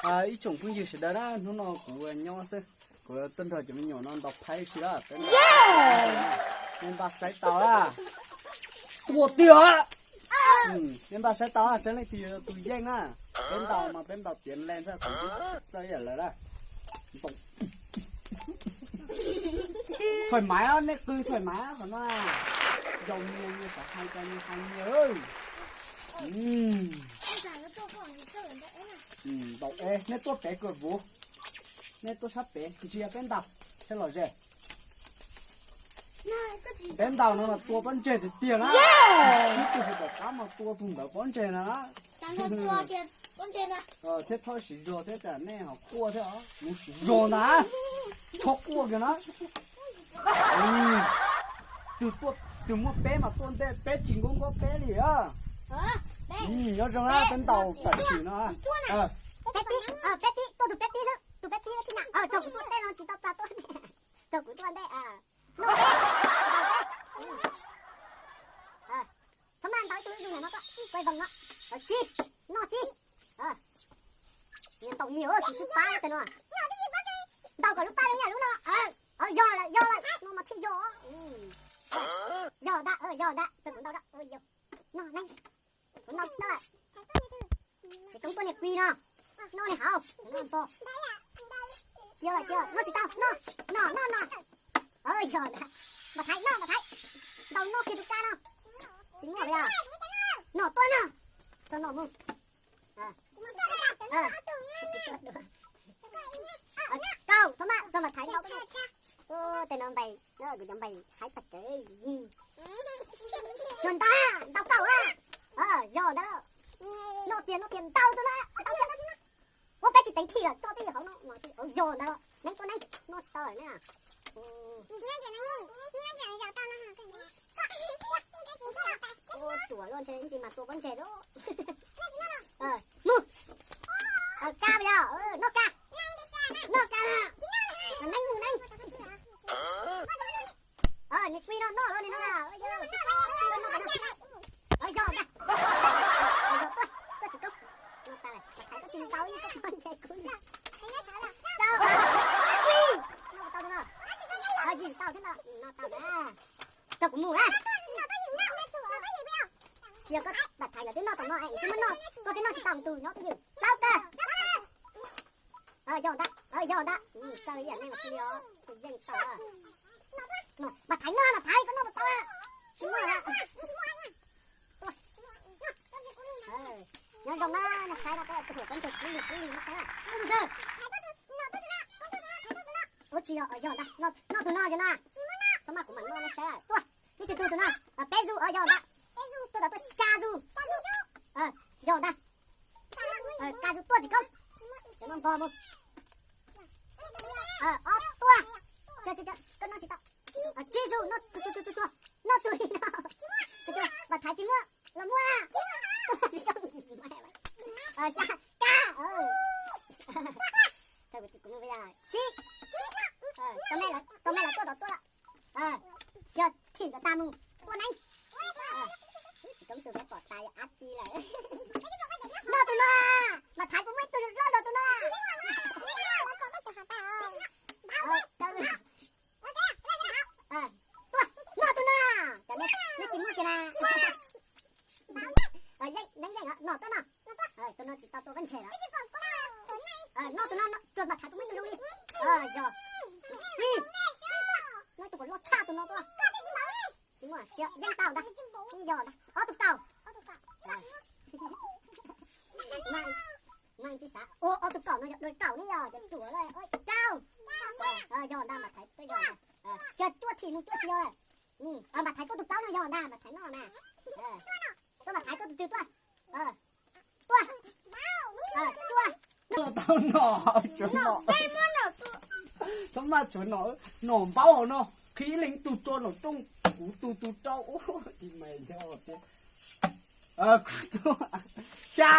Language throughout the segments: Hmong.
Ib tsoom phooj ywg sawv daws na, hnub no kuv nyob xwb, kuv tuaj nrog cov me nyuam no ntaus phaib si lawm. Nej npaj saib tau na. Tua tiag. Nej npaj saib tau, saib leej twg yog tus yeej na. Peb ntaus mas peb ntaus tiav lees xwb, kuv tsis txawj ib yam lawv na. Thoim maiv, nej qw thoim maiv qhov no. Yog nyias nyias xav hais cas nyias hais nyias. Ntaus es nej tuaj pem kawm vuv, nej tuaj sab pem ntsia peb ntaus thiaj lom zem. Peb ntaus no mas tua pob ntseg tiag tiag na. Sib tw hauv tom qab mas tua tus ntawd pob ntseg na. Thiab txhob siv zog thiab, tsam nej ho quaj thiab os. Kuv siv zog ntag, txhob quaj kiag na. Tus muaj peb mas tuaj ntej peb tsis nkaub nkaub peb li. Nyob zoo na, peb ntaus tam sim no. Peb pib, tuaj tus peb pib xwb, tus peb pib tib na. Txog kuv tuaj ntej no tsis tau plas tuaj, txog kuv tuaj ntej. Txhob maj ntaus ib tug ib tug no tuaj, kuaj voos no. Tsib, noj tsib. Ntaus nyias tus xwb pab tej no. Ntaus kom lub pab zoo yam lub no. Yog lawm, yog lawm, no mas thiaj yog. Yog ntag, yog ntag, txog kuv ntaus. Noj neeb, kuv noj tsis tau lawm. Txiv Koob tuaj niag kui no, noj niag hauv, noj npo. Tsis yog lawm, tsis yog, noj tsis tau, noj, noj, noj, noj. Yog ntag, Mas Thaiv noj, Mas Thaiv. Ntaus noj kiag tus ka no. Tsis muaj li os. Noj tuaj noj. Txog noj mus. Kaum, txhob maj, txog Mas Thaiv ntaus. Tej no npais, kuv cov npais haib tag kev. Cuag ntag, ntaus kaum na. Yog ntag. Noj tiag, noj tiag, ntaus tus no. Ua peb tsis teev thim lawm, tso peb yog hauv no, yog ntag los neeb tuaj neeb, noj tsis tau lawm na. Ua ruam luaj ntshe ntsis mas tua pob ntseg lawm. Mus. Ka yog, noj ka. Noj ka na. Neeb mus neeb. Nws kui no noj los nws no. Yog ntag. Tuaj, tuaj tsis tau, Mas Thaiv tuaj tsis tau ib pob ntseg kuv. Tau, kui. Noj tau no. Yim tau thiab no, noj tau na. Txog kuv mus na. Tsis yog koj Mas Thaiv lawv twb noj tau no, twb muab noj, koj twb noj tsis tau tus nyob twj ywm. Plaub kawg. Yog ntag, yog ntag. Txawj ib yam nej mas thiaj li os, yeej tau. Mas Thaiv noj, Mas Thaiv koj noj puas tau? Tsis muaj. Nyob zoo na, nej saib na, koj tus huam pob ntseg kub lig kub lig, nej saib na. Ub, tsis yog, yog ntag, noj tus no yog na. Txhob maj, kuv mam noj, nej saib. Tuaj, nej tus tus tus no, peb zus, yog ntag. Tuaj tau tuaj xya zus. Yog ntag. Ka zus tuaj tsis koob. Cov no npog mus. Ob tuaj. Koj noj tsis tau. Tsib zus, noj tus, tus, tus, tus, noj tus li no. Tus, tus, Mas Thaiv tsis muaj los muaj. Xya, kab. Thawj kuv mus, tsib. Tus me lawv tuaj tom tuaj lawm. Yog thim kom tag mus tua neeb. Tsis koob tus peb pom tas yog ab tsi lawm. Noj tus no, Mas Thaiv puas muaj ib tug loj zog tus no? Tuaj, noj tus no. Neb tsis muaj kiag na. Yeej, neeb yeej, no tuaj no. Tus no tsis tau tua pob ntseg lawm. Noj tus no, tsuas Mas Thaiv tus muaj ib tug zoo li. Yog. Ui, muaj ib tug kom loj tshaj tus no tuaj. Tsis muaj, tsis yeej tau ntag. Yog ntag, ob tug kaum. Mas tsis xav ua ob tug kaum no yog dua kaum ne, yog cov ruam lawm. Kaum. Yog ntag, Mas Thaiv tuaj yog ntag. Tsis cuaj thim mus cuaj tsis yog lawm. Mas Thaiv tuaj tus plaub no yog ntag, Mas Thaiv noj na. Tuaj Mas Thaiv tuaj tus twg tuaj. Tuaj. Tuaj. Tau nom, tsuav nom. Txhob maj tsuav nom, nom npaub hauv no. Qhib leej tug tso nom rooj, kuv tu tu rau. Ua tsis mais thiab tiag. Kuv tuaj. Xya.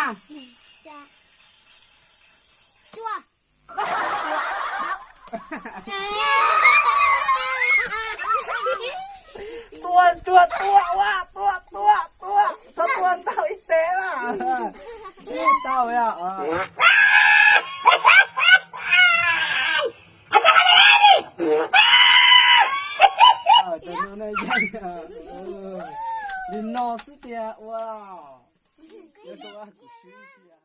Tua, tua, tua, ua, tua, tua, tua. Txhob tua ntau ib teg na. Sib tau yog. Li no xwb tiag ua. Kuv swb ib sia.